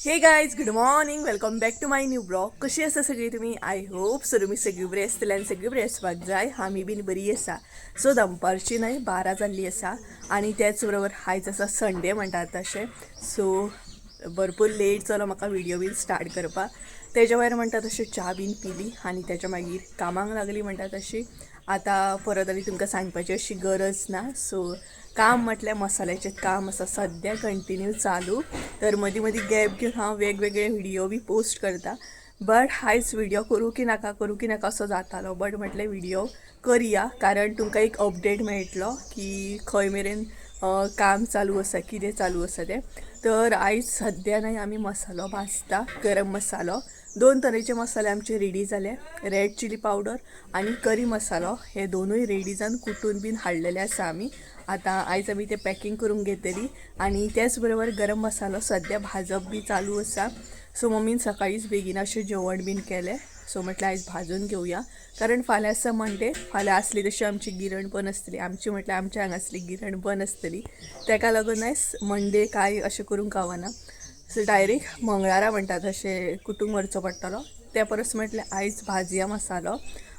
Hey guys, good morning, welcome back to my new blog. कशी आसा सगळी तुमी? I hope so तुमी सगळी बरी आसतली आनी सगळी बरी आसपाक जाय. आमी बीन बरी आसा. सो दनपारची न्हय 12 जाल्ली आसा आनी त्याच बरोबर आयज आसा संडे म्हणटात तशें. सो भरपूर लेट जालो म्हाका व्हिडियो बीन स्टार्ट करपाक. तेज्या भायर म्हणटा तशें च्या बीन पिली आनी तेच्या मागीर कामाक लागली म्हणटा तशी. आतां परत आनी तुमकां सांगपाची अशी गरज ना. सो काम म्हटल्यार मसाल्याचें काम आसा सद्या कंटिन्यू चालू. तर मदीं मदीं गॅप घेवन हांव वेगवेगळे व्हिडियो बी पोस्ट करता. बट आयज व्हिडियो करूं की नाका करूं की नाका असो जातालो. बट म्हटलें व्हिडियो करया, कारण तुमकां एक अपडेट मेळटलो की खंय मेरेन काम चालू आसा, कितें चालू आसा तें. तर आयज सद्या न्हय आमी मसालो भाजता, गरम मसालो. दोन तरेचे मसाले आमचे रेडी जाले, रेड चिली पावडर आनी करी मसालो. हे दोनूय रेडी जावन कुटून बीन हाडलेले आसा आमी. आतां आयज आमी ते पॅकींग करूंक घेतली आनी त्याच बरोबर गरम मसालो सद्या भाजप बी चालू आसा. सो मम्मीन सकाळीच बेगीन अशें जेवण बीन केलें. सो म्हटलें आयज भाजून घेवया, कारण फाल्यां आसा मंडे. फाल्यां आसली तशी आमची गिरण बंद आसतली. आमची म्हटल्यार आमच्या हांगासली गिरण बंद आसतली. तेका लागून आयज मंडे कांय अशें करूंक गावना. सो डायरेक्ट मंगळारा म्हणटा तशें कुटूंक व्हरचो पडटलो. त्या परस म्हटलें आयज भाजया मसालो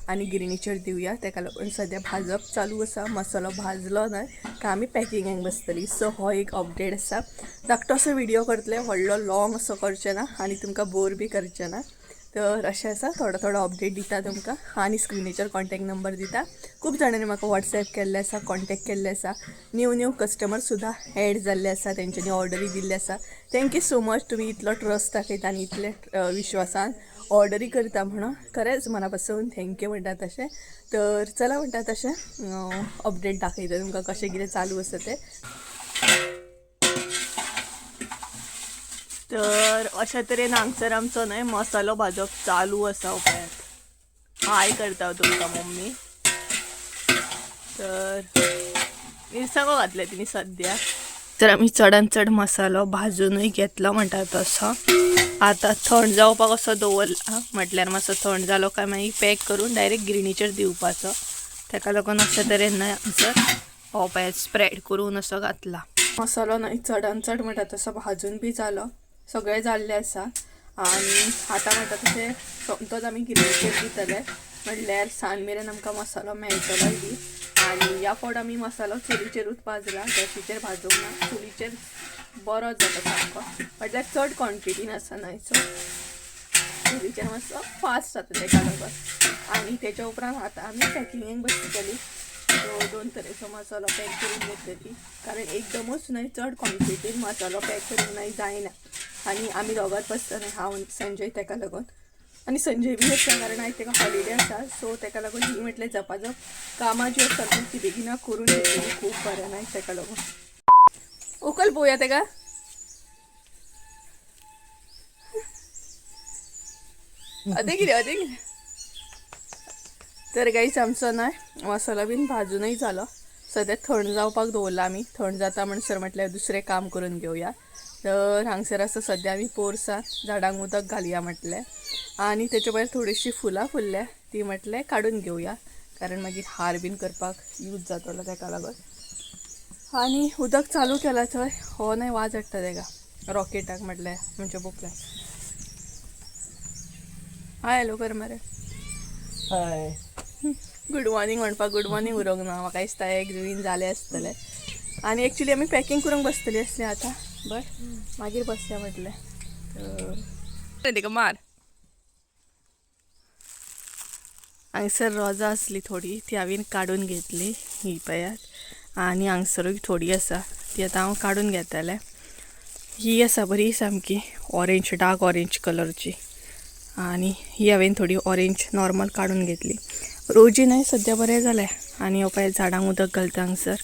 आनी गिरणीचेर दिवया. तेका लागून सद्या भाजप चालू आसा. मसालो भाजलो न्हय काय आमी पॅकिंगाक बसतली. सो हो एक अपडेट आसा. धाकटो असो व्हिडियो करतले, व्हडलो लॉंग असो करचें ना आनी तुमकां बोर बी करचें ना. तर अशें आसा, थोडो थोडो अपडेट दिता तुमकां आनी स्क्रिनीचेर कॉन्टेक्ट नंबर दिता. खूब जाणांनी म्हाका वॉट्सॅप केल्ले आसा, कॉन्टेक्ट केल्ले आसा. न्यू न्यू कस्टमर सुद्दां एड जाल्ले आसा, तेंच्यांनी ऑर्डरी दिल्ले आसा. Thank you so much, तुमी इतलो ट्रस्ट दाखयता आनी इतले विश्वासान ऑर्डरी करता म्हणून खरेंच मना पासून thank you म्हणटा तशें. तर चला म्हणटा तशें अपडेट दाखयता तुमकां कशें कितें चालू आसा तें. तर अशा तरेन हांगसर आमचो न्हय मसालो भाजप चालू आसा. पळयात, हाय करता तुमकां मम्मी. तर मिरसांगो घातले तिणी सद्या. तर आमी चडान चड मसालो भाजूनय घेतलो म्हणटा तसो. आतां थंड जावपाक असो दवरला, म्हटल्यार मातसो थंड जालो काय मागीर पॅक करून डायरेक्ट गिरणीचेर दिवपाचो. तेका लागून अशा तरेन न्हय हांगसर हो पळयात स्प्रेड करून असो घातला मसालो. न्हय चडान चड म्हणटा तसो भाजून बी जालो, सगळें जाल्लें आसा. आनी आतां म्हणटा तशें सोमतोच आमी गिरणीचेर दितले, म्हणल्यार सांज मेरेन आमकां मसालो मेळटलोय बी. आनी ह्या फावट आमी मसालो चुलीचेरूच भाजला, गॅसीचेर भाजूंक ना. चुलीचेर बरो जाता सामको, म्हटल्यार चड क्वॉन्टिटीन आसा न्हय, सो चुलीचेर मातसो फास्ट जाता तेका लागून. आनी तेच्या उपरांत आतां आमी पॅकिंगेक बसतली. सो दोन तरेचो मसालो पॅक करून घेतली, कारण एकदमूच न्हय चड क्वॉन्टिटीन मसालो पॅक करूंक न्हय जायना. आनी आमी दोगांच बसता न्हय, हांव संजय, तेका लागून. आनी संजय बी आसा, कारण आयज तेका हॉलिडे आसा. सो तेका लागून ही म्हटलें जपाजप कामां जी आसता न्हय ती बेगिना करून घेतली खूब बरें न्हय तेका लागून. उकल पोवया तेका. अदें कितें अदें कितें. तर गाईज आमचो न्हय मसालो बीन भाजूनय जालो. सद्या थंड जावपाक दवरला आमी. थंड जाता म्हणसर म्हटल्यार दुसरें काम करून घेवया. तर हांगसर आसा सद्या आमी पोरसांत झाडांक उदक घालया म्हटलें. आनी तेच्या भायर थोडीशीं फुलां फुल्ल्या ती म्हटलें काडून घेवया, कारण मागीर हार बीन करपाक यूज जातलो तेका लागून. आनी उदक चालू केलां थंय हो न्हय वाज हाडटा तेका रॉकेटाक म्हटलें म्हणजे बुकल्याक. हाय हॅलो कर मरे. हाय गुड मॉर्निंग म्हणपाक गुड मॉर्निंग उरोंक ना, म्हाका दिसता एक बीन जालें आसतलें. आनी एक्चुली आमी पॅकींग करूंक बसतली आसली आतां, बट मागीर बसया म्हटलें. तर तेका मार. हांगसर रोजां आसली थोडी, ती हांवें काडून घेतली ही पळयात. आनी हांगसरूय थोडी आसा ती आतां हांव काडून घेतलें. ही आसा बरी सामकी ऑरेंज, डार्क ऑरेंज कलरची. आनी ही हांवें थोडी ऑरेंज नॉर्मल काडून घेतली. रोजी न्हय सद्या बरें जालें. आनी हो पळय झाडांक उदक घालता हांगसर.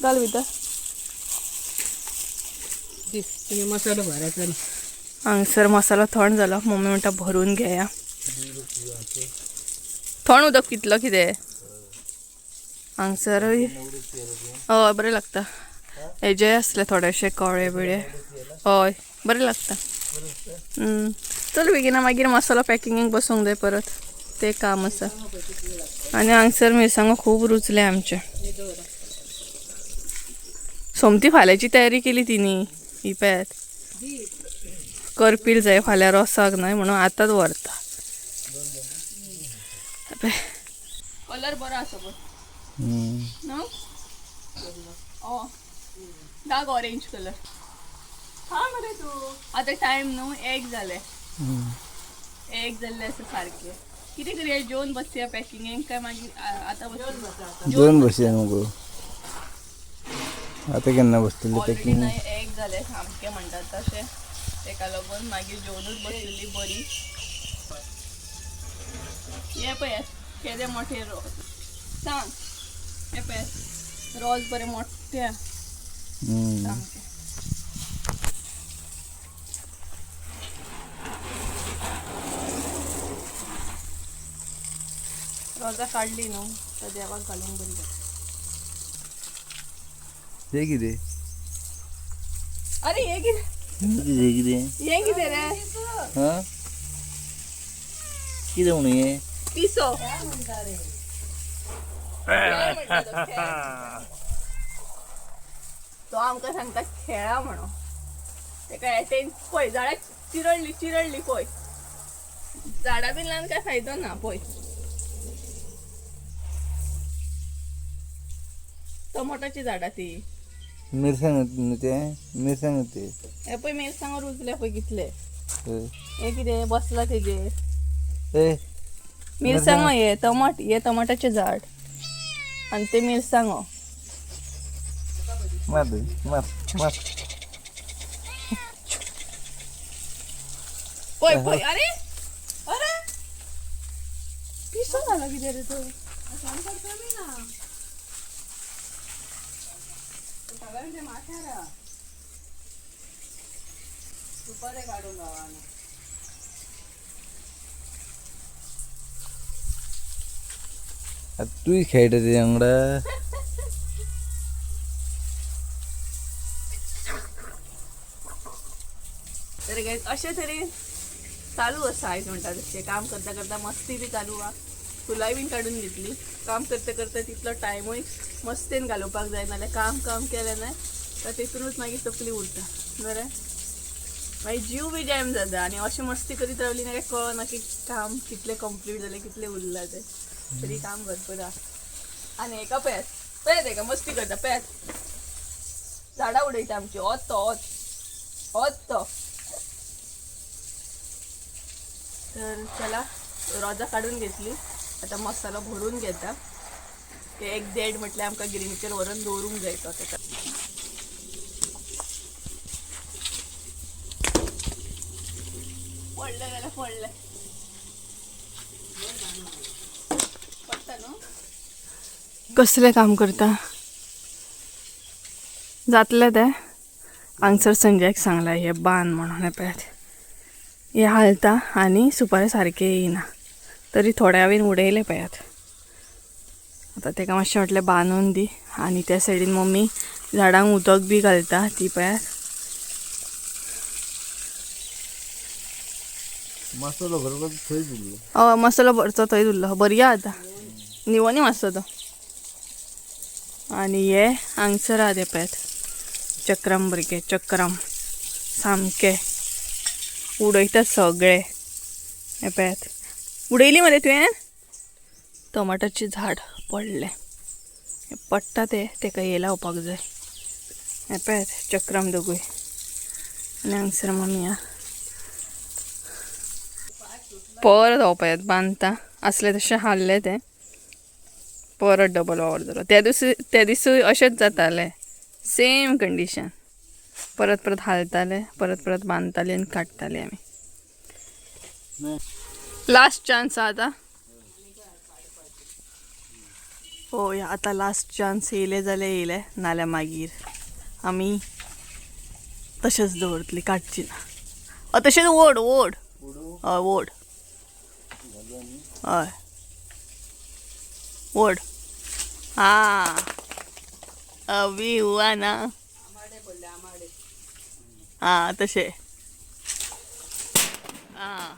घाल भितर. मसालो भरायचो. हांगसर मसालो थंड जालो, मम्मी म्हणटा भरून घेया. थंड उदक पितलो कितें हांगसरूय. हय बरें लागता. हेजे आसले थोडेशे कळे बिळे, हय बरें लागता. चल बेगिना मागीर मसालो पॅकिंगेक बसूंक जाय परत, तें काम आसा. आनी हांगसर मिरसांगो खूब रुचले आमचे. सोमती फाल्यांची तयारी केली तिनी ही पळयात. करपील जाय फाल्यां रोसाक न्हय म्हणून आतांच व्हरता. कलर बरो आसा पळय न्हू. Dark orange colour. हा मरे तू आतां टायम न्हू एक जाले, एक जाल्ले आसा सारके. कितें करया, जेवन बसया पॅकिंगेक काय मागीर आतां बसया? जेवन बसया मगो. आतां केन्ना बसतली ऑलरेडी पॅकिंग? न्हय एक जालें सामकें म्हणटात तशें, तेका लागून मागीर जेवनूच बसलेली बरी. हे पळय केदे मोठे रोज, सांग. हे पळय रोज बरे मोठे आहा सामके. रोजां काडली न्हू तर देवाक घालूंक बरी जाता. हे कितें? अरे हे कितें? हे कितें? हे कितें रे? हा कितें म्हणून हें? पिसो. तो आमकां सांगता खेळा म्हणून. तेका एटेन पळय झाडां चिरडली चिरडली पळय, झाडां बीन लावन काय फायदो ना पळय. टोमोटोची झाडां ती. मिरसांग न्हू तें, मिरसांग ते. हे पळय मिरसांगो रुजले पळय कितले. हे कितें बसला तेजेर? ए मिरसांगो हे टमाट, हे टमाटाचें झाड आनी ते मिरसांगो. मार मार मार. पळय पळय, अरे अरे पिसो जालो कितें रे तो? सुपारे काडून गावान. आतां तूंय खेळटा तेज्या वांगडा. तर गायज अशें तरेन चालू आसा आयज म्हणटा तशें. काम करता करता मस्ती बी चालू आहा. फुलांय बीन काडून घेतली. काम करता करता तितलो टायमूय मस्तेन घालोवपाक जाय, नाल्यार काम काम केलें न्हय तर तितूनच मागीर तकली उरता. बरें मागीर जीव बी जॅम जाता आनी अशें मस्ती करीत रावली ना काय कळना की काम कितलें कंप्लीट जालें कितलें उरलां तें. तरी काम भरपूर आहा. आनी एका पळयात पळयात एका मस्ती करता पळयात, झाडां उडयता आमची. ओत तो ओत ओत तो. तर चला रोजां काडून घेतली, आतां मसालो भरून घेता. ते एक देड म्हटल्यार आमकां गिरणीचेर व्हरून दवरूंक जाय तो तेका. पडलें जाल्यार पडलें, पडटा न्हू. कसलें काम करता जातलें तें. हांगसर संजयाक सांगलां हें बांद म्हणून. हें पळयात हें हालता आनी सुपारी सारकें येयना, तरी थोड्या वेळान उडयलें पळयात. आतां तेका मातशें म्हटलें बांदून दी. आनी त्या सायडीन मम्मी झाडांक उदक बी घालता ती पळयात. मसालो बरोबर थंय उरलो. हय मसालो भरचो थंय उरलो. बरी आतां निवनी मातसो तो. आनी हे हांगसर आहा ते पळयात चक्रम भुरगे, चक्रम सामके उडयतात सगळे. हे पळयात उडयली मरे तुवें. टमाटाचें झाड पडलें, हें पडटा तें तेका हें लावपाक जाय. हें पळयात चक्रम दोगूय. आनी हांगसर मम्मी आहा. परत हो पळयात बांदता आसलें तशें हाल्लें तें, परत डबल वावर जालो. त्या दिसूय अशेंच जातालें, सेम कंडिशन. परत परत हालताले, परत परत बांदताले आनी काडटाले आमी. लास्ट चान्स आतां. होय आतां लास्ट चान्स येयले जाल्यार येयले, नाल्यार मागीर आमी तशेंच दवरतली, काडची ना. तशेंच ओड ओड हय ओड हय ओड. हाँ अभी हुआ ना. हाँ तशें. हां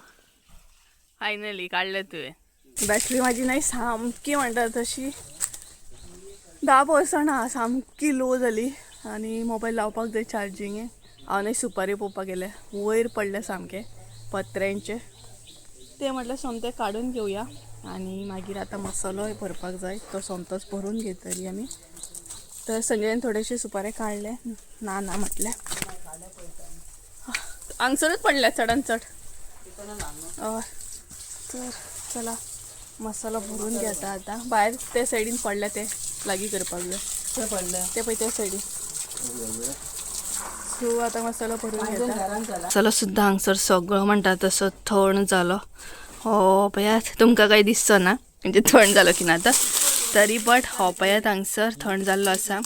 फायनली काडलें तुवें. बॅटरी म्हाजी न्हय सामकी म्हणटा तशी 10% आहा, सामकी लो जाली. आनी मोबायल लावपाक जाय चार्जिंगेक. हांव न्हय सुपारी पळोवपाक गेलें, वयर पडले सामके पत्र्यांचे. ते म्हटल्यार सोमते काडून घेवया आनी मागीर आतां मसालोय भरपाक जाय, तो सोमतोच भरून घेतली आमी. तर संजयान थोडेशे सुपारे काडले, ना ना म्हटलें हांगसरूच पडले चडान चड. हय, तर चला मसालो भरून घेता आतां. भायर ते सायडीन पडले ते लागीं करपाक जाय. खंय पडले? ते पळय त्या सायडीन. सो आतां मसालो भरून घेता. घरान चला. मसालो सुद्दां हांगसर सगळो म्हणटा तसो थंड जालो. हो पळयात, तुमकां कांय दिसचो ना म्हणजे थंड जालो की ना आतां तरी, बट हो पळयात हांगसर थंड जाल्लो आसा.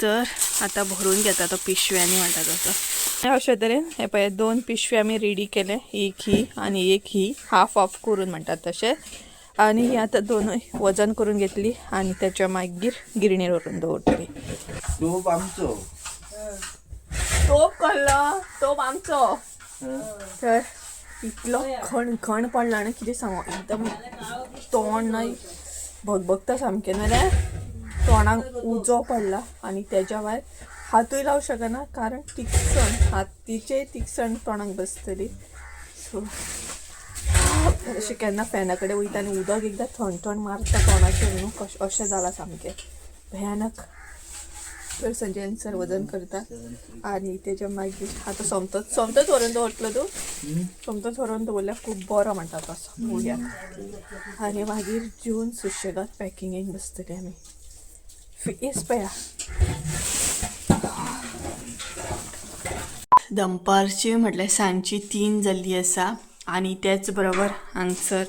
तर आतां भरून घेता तो पिशव्यांनी म्हणटा तसो. अशे तरेन हे पळयात दोन पिशवी आमी रेडी केले, एक ही आनी एक ही, हाफ हाफ करून म्हणटात तशें. आनी ही आतां दोनूय वजन करून घेतली आनी त्याच्या मागीर गिरणीर व्हरून दवरतली. तोप आमचो. तोप कसलो, तोप आमचो. तर इतलो खणखण पडला न्हय, कितें सांगू, एकदम तोंड न्हय भगभगता सामकें, नाल्यार तोंडाक उजो पडला. आनी तेज्या भायर हातूय लावं शकना कारण तिकसण हातीचे तिकसण तोंडाक बसतली. सो अशें केन्ना फॅना कडेन वयता आनी उदक एकदां थंड थंड मारता तोंडाचेर न्हू, कशें अशें जालां सामकें भयानक. तर संजयन सर वजन करता आनी तेज्या मागीर आतां सोमतोच सोमतोच व्हरून दवरतलो तूं. सोमतोच व्हरून दवरल्यार खूब बरो म्हणटा तसो उडयाक. आनी मागीर जेवन सुशेगाद पॅकिंगेक बसतले आमी. फेस पळया. दनपारची म्हटल्यार सांजची 3 जाल्ली आसा आनी तेच बरोबर हांगसर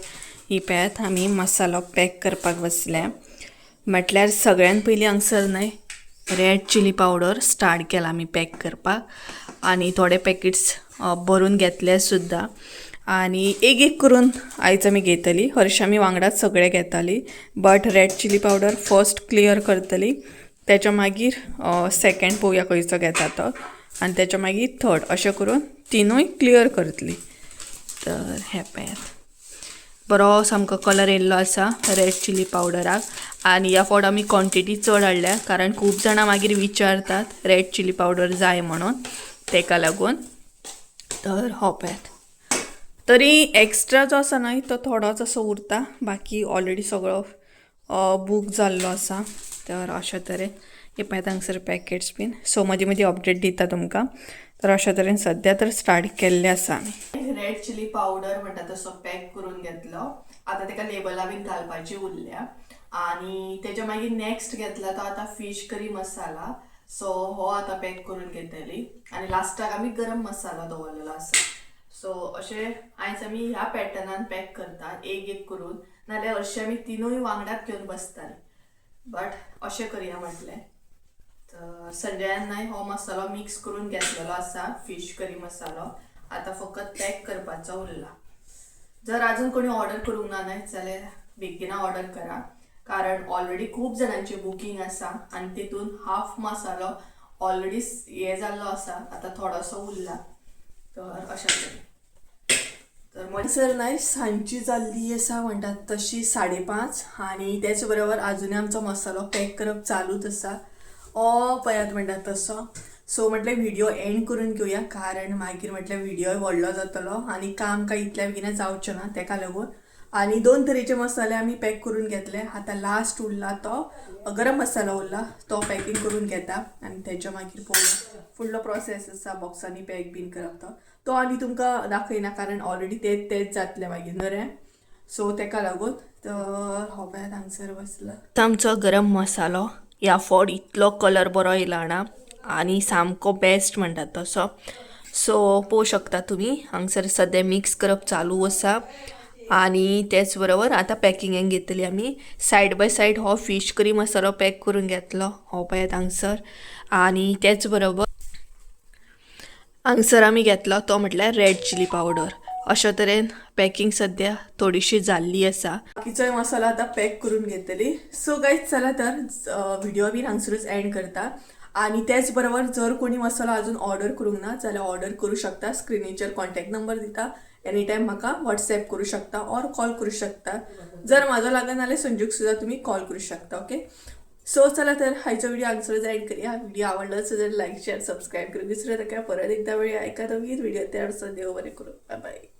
ही पळयात आमी मसालो पॅक करपाक बसल्या. म्हटल्यार सगळ्यान पयलीं हांगसर न्हय रेड चिली पावडर स्टार्ट केला आमी पॅक करपाक आनी थोडे पॅकेट्स भरून घेतले सुद्दां. आनी एक एक करून आयज आमी घेतली, हरशीं आमी वांगडाच सगळे घेताली, but red chilli powder first clear करतली, तेच्या मागीर सेकेंड पळोवया खंयचो घेता तो, आनी तेच्या मागीर थर्ड, अशें करून तिनूय क्लियर करतली. तर हें पळयात बरो सामको कलर येयल्लो आसा रेड चिली पावडराक. आनी ह्या फावट आमी क्वॉन्टिटी चड हाडल्या कारण खूब जाणां मागीर विचारतात रेड चिली पावडर जाय म्हणून, तेका लागून. तर हो पळयात तरी एक्स्ट्रा जो आसा न्हय तो थोडोच असो उरता, बाकी ऑलरेडी सगळो बूक जाल्लो आसा. तर अशा तरेन हे पळयात हांगसर पॅकेट्स बीन. सो मदीं मदीं अपडेट दिता तुमकां. तर अशा तरेन सद्या तर स्टार्ट केल्ले आसा आमी. रेड चिली पावडर म्हणटा तसो पॅक करून घेतलो, आतां तेका लेबलां बीन घालपाची उरल्या. आनी तेच्या मागीर नेक्स्ट घेतला तो आतां फीश करी मसाला. सो हो आतां पॅक करून घेतली. आनी लास्टाक आमी गरम मसालो दवरलेलो आसा. सो अशें आयज आमी ह्या पॅटर्नान पॅक करता एक एक करून, नाल्यार हरशीं आमी तिनूय वांगडाच घेवन बसतालीं, बट अशें करया म्हटलें. तर संजयान न्हय हो मसालो मिक्स करून घेतलेलो आसा फीश करी मसालो, आतां फकत पॅक करपाचो उरला. जर अजून कोणी ऑर्डर करूंक ना न्हय जाल्यार बेगिना ऑर्डर करा, कारण ऑलरेडी खूब जाणांचे बुकींग आसा आनी तितून हाफ मसालो ऑलरेडी हे जाल्लो आसा, आतां थोडोसो उरला. तर अशें तरेन तर म्हणसर न्हय सांजची जाल्ली आसा म्हणटात तशी 5:30. आनी तेच बरोबर आजुनूय आमचो मसालो पॅक करप चालूच आसा. ओ पळयात म्हणटात तसो. सो म्हटलें व्हिडिओ एंड करून घेवया, कारण मागीर म्हटलें व्हिडिओय व्हडलो जातलो आनी काम काय इतल्या बेगीन जावचें ना तेका लागून. आनी 2 तरेचे मसाले आमी पॅक करून घेतले, आतां लास्ट उरला तो गरम मसालो उरला, तो पॅकिंग करून घेता आनी तेच्या मागीर पळोवया फुडलो प्रोसेस आसा बॉक्सांनी पॅक बीन करप तो आनी तुमकां दाखयना कारण ऑलरेडी तेच तेच जातले मागीर न्हय रे. सो तेका लागून तर हो पळयात हांगसर बसला आमचो गरम मसालो. ह्या फावट इतलो कलर बरो येयला ना आनी सामको बेस्ट म्हणटात तसो. सो पळोवंक शकता तुमी हांगसर सद्या मिक्स करप चालू आसा. आनी तेच बरोबर आतां पॅकिंगेक घेतली आमी सायड बाय सायड हो फीश करी मसालो पॅक करून घेतलो हो पळयात हांगसर. आनी तेच बरोबर हांगसर आमी घेतलो तो म्हटल्यार रेड चिली पावडर. अशा तरेन पॅकिंग सद्या थोडीशी जाल्ली आसा. बाकीचोय मसालो आतां पॅक करून घेतली. सो गायज चला तर व्हिडिओ बीन हांगसरूच एंड करता. आनी तेच बरोबर जर कोणी मसालो अजून ऑर्डर करूंक ना जाल्यार ऑर्डर करूं शकता. स्क्रिनीचेर कॉन्टॅक्ट नंबर दिता, एनी टायम म्हाका व्हॉट्सॅप करूं शकता ऑर कॉल करूं शकता. जर म्हाजो लागना जाल्यार संजूक सुद्दां तुमी कॉल करूं शकता. ओके, सो चला तर हायचो व्हिडिओ हांगसर एंड करूया. व्हिडिओ आवडलो असेल तर लाईक, शेअर, सबस्क्राईब करून विसरू नका. परत एकदा वेळ ऐका नवीन व्हिडिओ. त्या देव बरे करू. Bye bye.